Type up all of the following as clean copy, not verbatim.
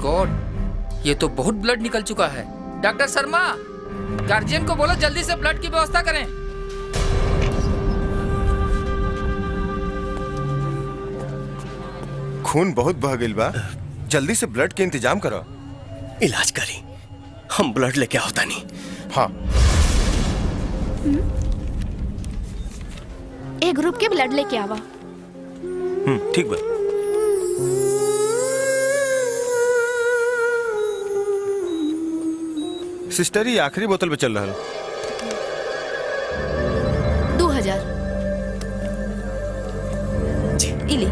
God, ये तो बहुत ब्लड निकल चुका है। डॉक्टर शर्मा, गार्जियन को बोलो जल्दी से ब्लड की व्यवस्था करें। खून बहुत बह गइल बा, जल्दी से ब्लड के इंतजाम करो। इलाज करी, हम ब्लड लेके आवता नहीं। हाँ। एक ग्रुप के ब्लड लेके आवा। ठीक बा। सिस्टर, ये आखिरी बोतल पे चल रहा। 2000 जी इली।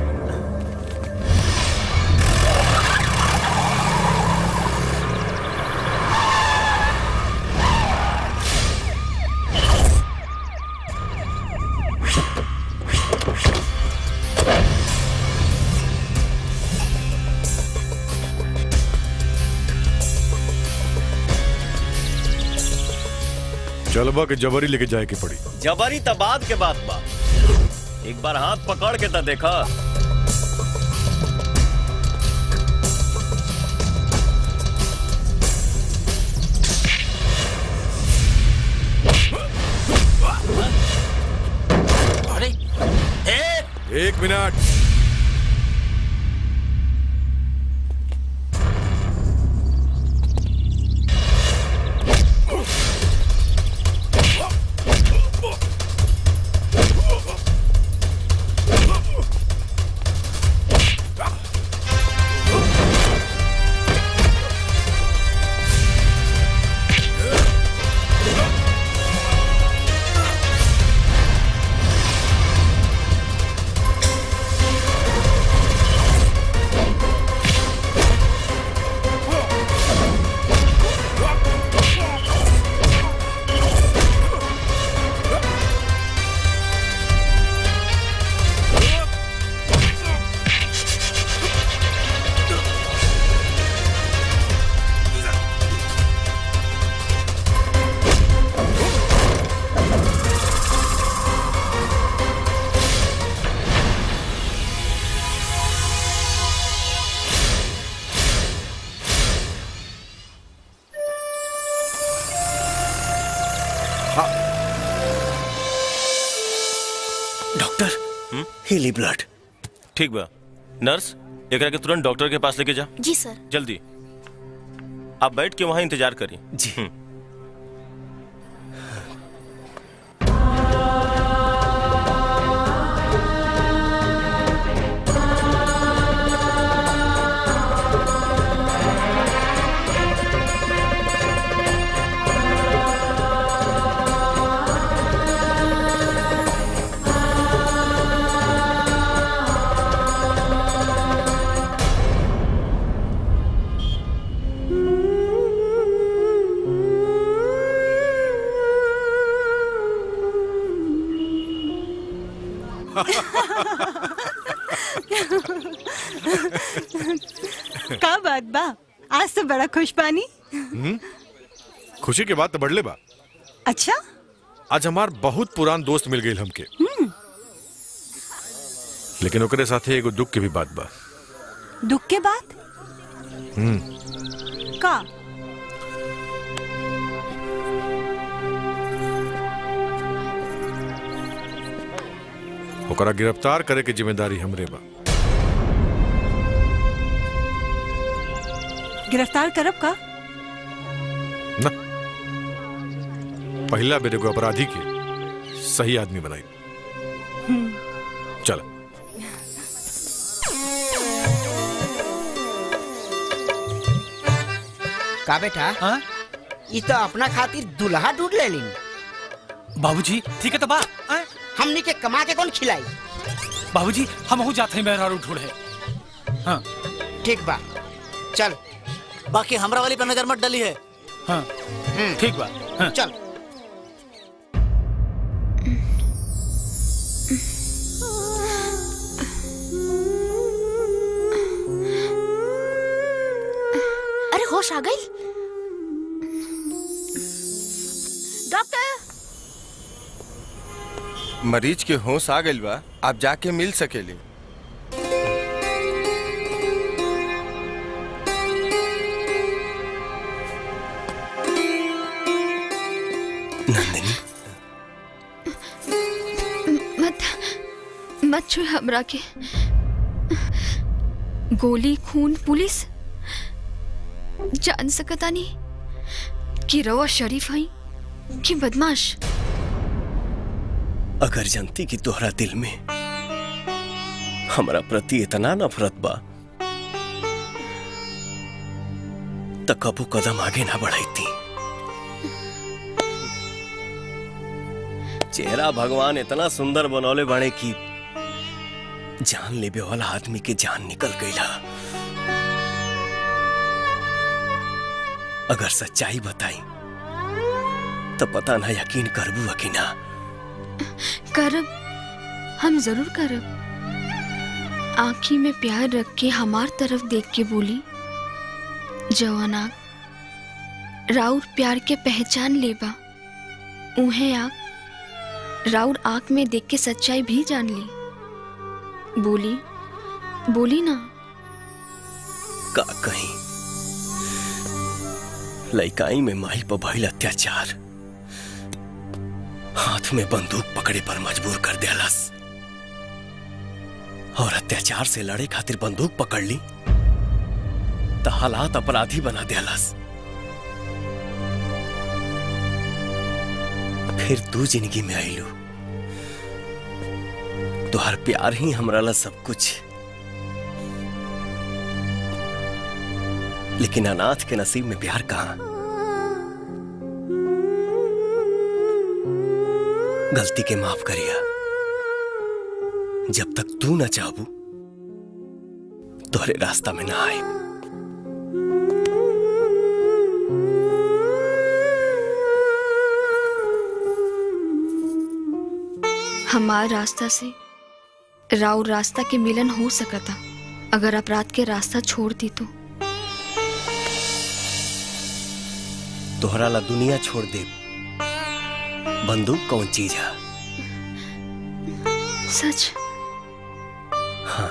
चलबा के जबरी लेके जाए के पड़ी। जबरी त बाद के बात बा, एक बार हाथ पकड़ के त देखा। अरे एक मिनट, डॉक्टर, हिली ब्लड। ठीक बा। नर्स, एकरा के तुरंत डॉक्टर के पास लेके जा। जी सर। जल्दी। आप बैठ के वहां इंतजार करिए। जी। का बात बा, आज तो बड़ा खुश पानी। खुशी के बात तो बढ़ले बा। अच्छा, आज हमार बहुत पुरान दोस्त मिल गई हमके, लेकिन ओकरे साथे एगो दुख के भी बात बा। दुख के बात? का? ओकरा गिरफ्तार करे के जिम्मेदारी हमरे बा। गिरफ्तार करब का? ना, पहला बेर एगो अपराधी के सही आदमी बनाई। चल। का बेटा, ये तो अपना खातिर दुल्हा ढूंढ ले ली। बाबूजी ठीक है तो बा, हमनी के कमा के कौन खिलाई? बाबूजी हम हो जाते हैं मेहरारू ढूंढे। हाँ ठीक बा, चल। बाकी हमरा वाली पर नजर मत डली है। हाँ ठीक बा। हाँ। चल। अरे होश आ गई। डॉक्टर, मरीज के होश आ गइल बा, आप जाके मिल सकेली। मत छू हमरा के। गोली, खून, पुलिस जान सकता नहीं कि रवा शरीफ हई कि बदमाश। अगर जानती कि तोहरा दिल में हमरा प्रति इतना नफरत बा त कबो कदम आगे ना बढ़ाईती। चेहरा भगवान इतना सुंदर बनौले बाड़े कि जान लेबे वाला आदमी के जान निकल गईला। अगर सच्चाई बताई तो पता ना यकीन करबू कि ना। करब, हम जरूर करब। आंखी में प्यार रख के हमार तरफ देख के बोली, जवान आँख राउर प्यार के पहचान लेबा, उहे आँख राउर आँख में देख के सच्चाई भी जान ली। बोली, बोली ना। का कहीं लइकाई में माई पर भइल अत्याचार हाथ में बंदूक पकड़े पर मजबूर कर देलस, और अत्याचार से लड़े खातिर बंदूक पकड़ ली तो हालात अपराधी बना देलस। फिर तू जिंदगी में आईलू, तुहार प्यार ही हमरा ला सब कुछ। लेकिन अनाथ के नसीब में प्यार कहां? गलती के माफ करिया, जब तक तू ना चाहबू तोहरे रास्ता में ना आए। हमार रास्ता से राउर रास्ता के मिलन हो सकता अगर अपराध के रास्ता छोड़ दी तो। तोहरा ला दुनिया छोड़ दे, बंदूक कौन चीज है? सच? हाँ।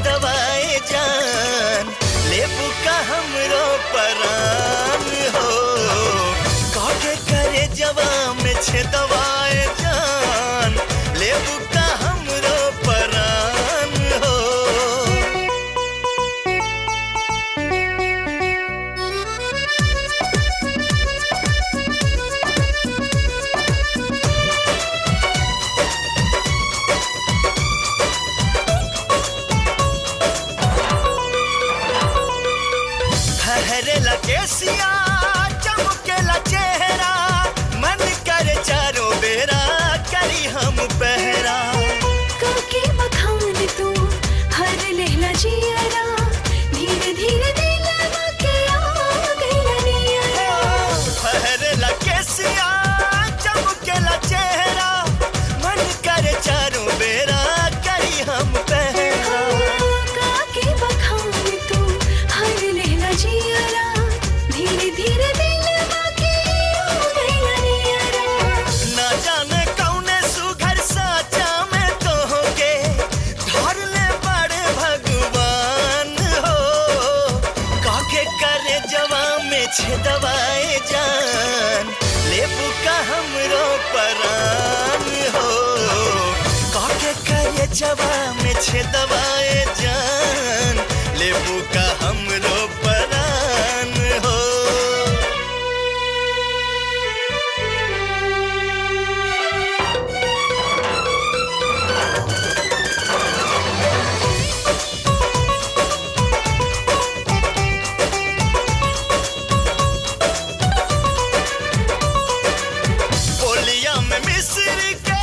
दवाए जान लेबू का हमरो परान हो, काके करे जवा में छे दवाए जान लेबू का हमरो परान हो। फहरेला केसिया चमकेला चेहरा, मन करे चारों बेरा करी हम पहरा। काके बखान तू हर लेला जियरा, धीरे धीरे दिलवा के आ गइला नियरा। फहरेला केसिया चमकेला चेहरा, मन करे चारों बेरा करी हम पहरा। काके बखान तू हर लेला जियरा, धीरे धीरे दिलवा के आ गइला नियरा। ना जाने कौने सुघर साचा में तो होके धर ले बड़े भगवान हो, काके करे जवा में छे दवाए जान लेबू का हमरो परान हो, काके करे जवा में छे दवाए जान लेबू का हमरो परान हो। बोलिया में मिस्र के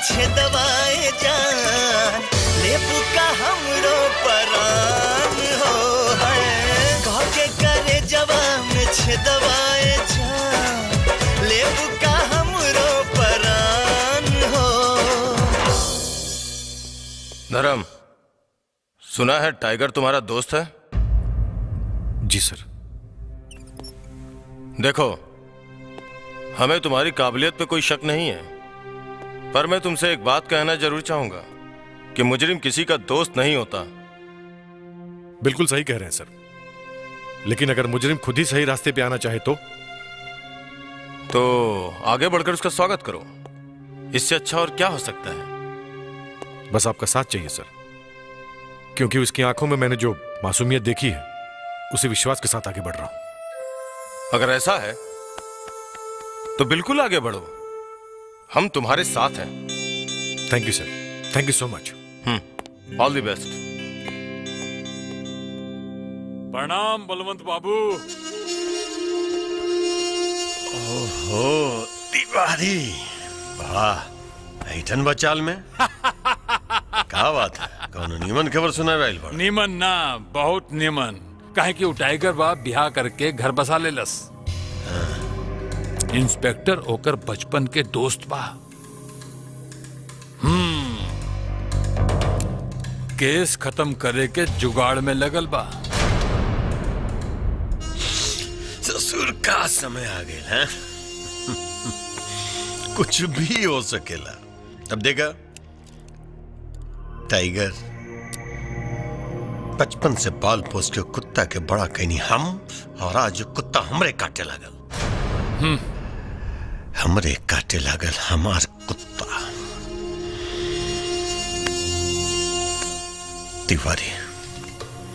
छेदवाए जान लेबू का हमरो परान हो है काके करे जवा में छेदवाए जान लेबू का हमरो परान हो। धर्म, सुना है टाइगर तुम्हारा दोस्त है? जी सर। देखो, हमें तुम्हारी काबिलियत पे कोई शक नहीं है, पर मैं तुमसे एक बात कहना जरूर चाहूंगा कि मुजरिम किसी का दोस्त नहीं होता। बिल्कुल सही कह रहे हैं सर, लेकिन अगर मुजरिम खुद ही सही रास्ते पे आना चाहे तो आगे बढ़कर उसका स्वागत करो। इससे अच्छा और क्या हो सकता है? बस आपका साथ चाहिए सर, क्योंकि उसकी आंखों में मैंने जो मासूमियत देखी है उसी विश्वास के साथ आगे बढ़ रहा हूं। अगर ऐसा है तो बिल्कुल आगे बढ़ो, हम तुम्हारे साथ हैं। Thank you sir, thank you so much. All the best. प्रणाम बलवंत बाबू। ओहो तिवारी, वाह ऐठन बचाल में का बात है, कौन नीमन खबर सुना रहा है? नीमन ना, बहुत नीमन। काहे कि टाइगर बाप बिहा करके घर बसा ले लस। इंस्पेक्टर होकर बचपन के दोस्त बा। केस खत्म करे के जुगाड़ में लगल बा। ससुर का समय आ गया है, कुछ भी हो सकेला। अब देखा टाइगर बचपन से पाल पोस के कुत्ता के बड़ा कहनी हम, और आज कुत्ता हमरे काटे लागल। हमरे काटे लागल हमार कुत्ता। तिवारी,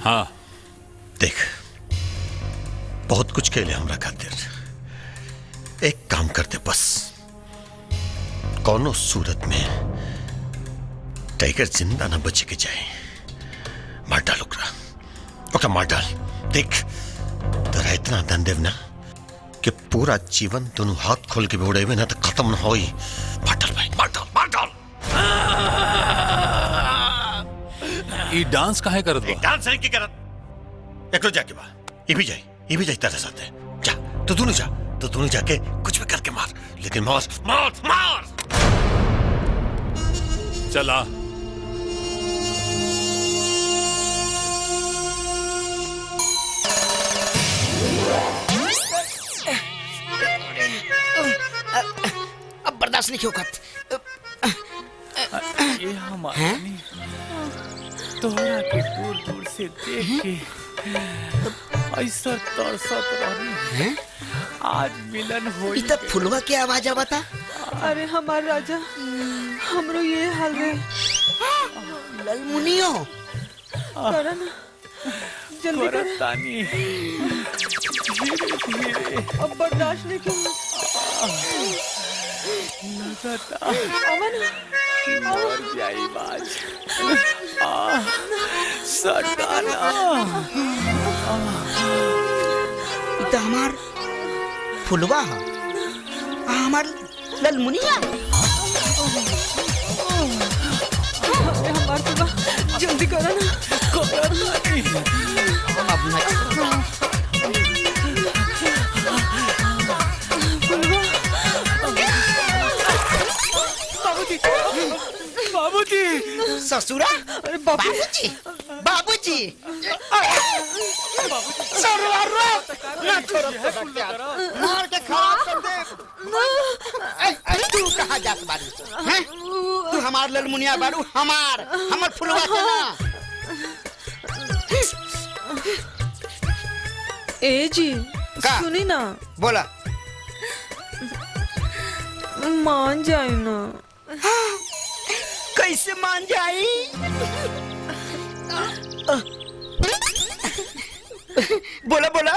हाँ देख बहुत कुछ कहले हमरा खातिर, एक काम करते बस, कोनो सूरत में टाइगर जिंदा ना बचे के जाए। मार डाल ओकरा, ओकरा मार डाल। देख तेरा इतना धन देव ना कि पूरा जीवन दोनों हाथ खोल के उड़ेबे ना तो खत्म ना होई। मार डाल भाई, मार डाल, मार डाल। ई डांस काहे करत बा? डांस नहीं की करत, एकरो जाके बा, ई भी जाई, ई भी जाई तेरे साथ है। जा तो दोनों जा, तो दोनों जाके कुछ भी करके मार, लेकिन मार मार मार। चला। अब बर्दाश्त नहीं होखत। ये हमारा तोहरा के दूर दूर से देख के ऐसा तरसत रही, आज मिलन हो। इतना फुलवा के आवाज आवता। अरे हमार राजा, हमरो ये हाल रे। ललमुनियो करा ना जल्दी कर। तानी धीरे धीरे, अब बर्दाश्त नहीं क्यों लगता अमन मर जाई बाज। सटाना इतना हमार फुलवा है, हमार ललमुनिया। हमार फुलवा जल्दी करो ना। अब ना फुलवा। बाबूजी, बाबूजी, ससुरा, अरे बाबूजी, बाबूजी, ना छोड़ो, मार के खराब कर दे। तू कहाँ जात बारू? हैं? तू हमार ललमुनिया बारू, हमार हमार फुलवा के ना। ए जी सुनी ना। बोला। मान जाए ना। कैसे मान जाई? बोला बोला।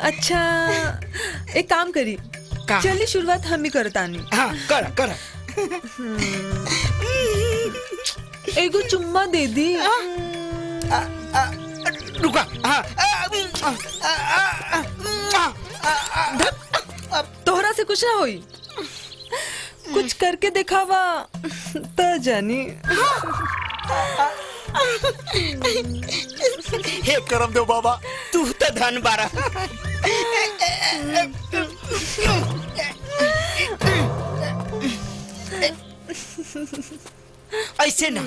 अच्छा एक काम करी, चली शुरुआत हम ही करतानी। हाँ कर कर। एगो चुम्मा दे दी। रुका। हाँ तोहरा से कुछ ना होई। कुछ करके दिखावा त जानी। हे करम देव बाबा, तू तो धन बारा। ऐसे ना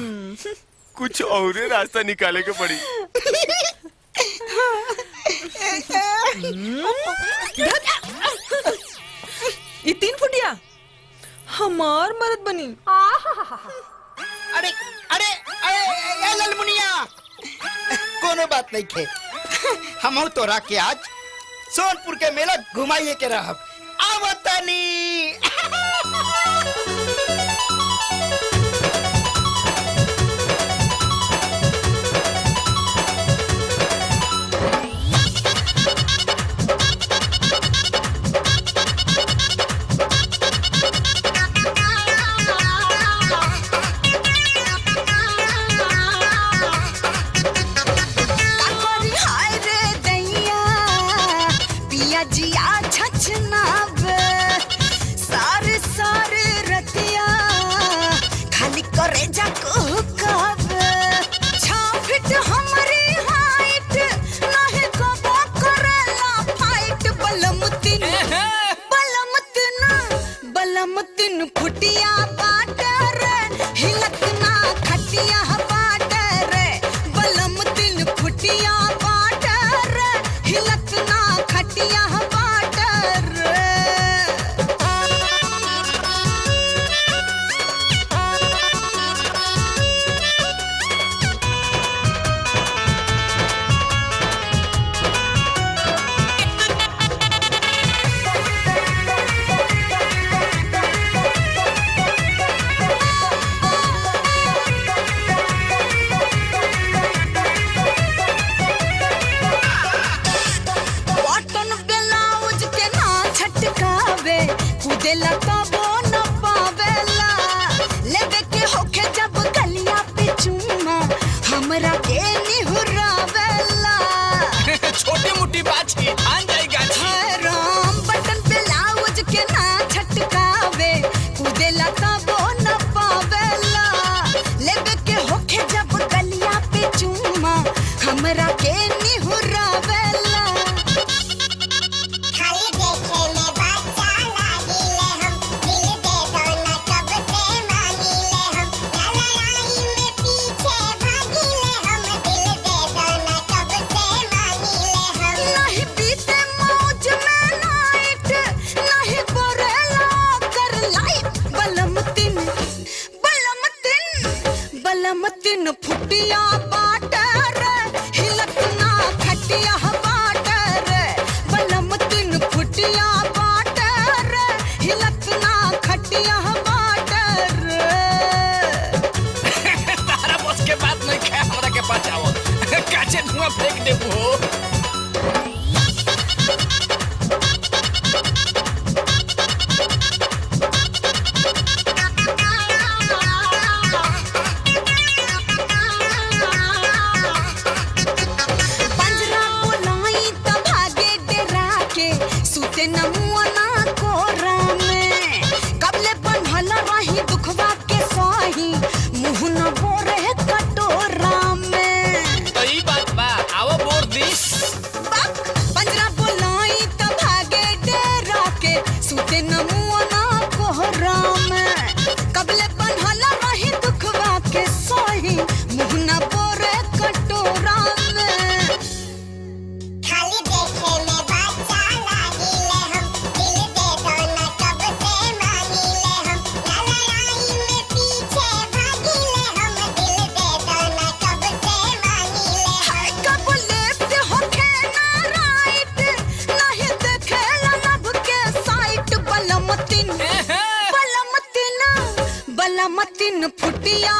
कुछ और रास्ता निकाले के पड़ी। ये 3 फुटिया हमार मरद बनी। अरे अरे अरे ए ललमुनिया, कोनो बात नहीं खे, हम तोरा के आज सोनपुर के मेला घुमाइए के रहब। आवतनी। बलमतिन फुटिया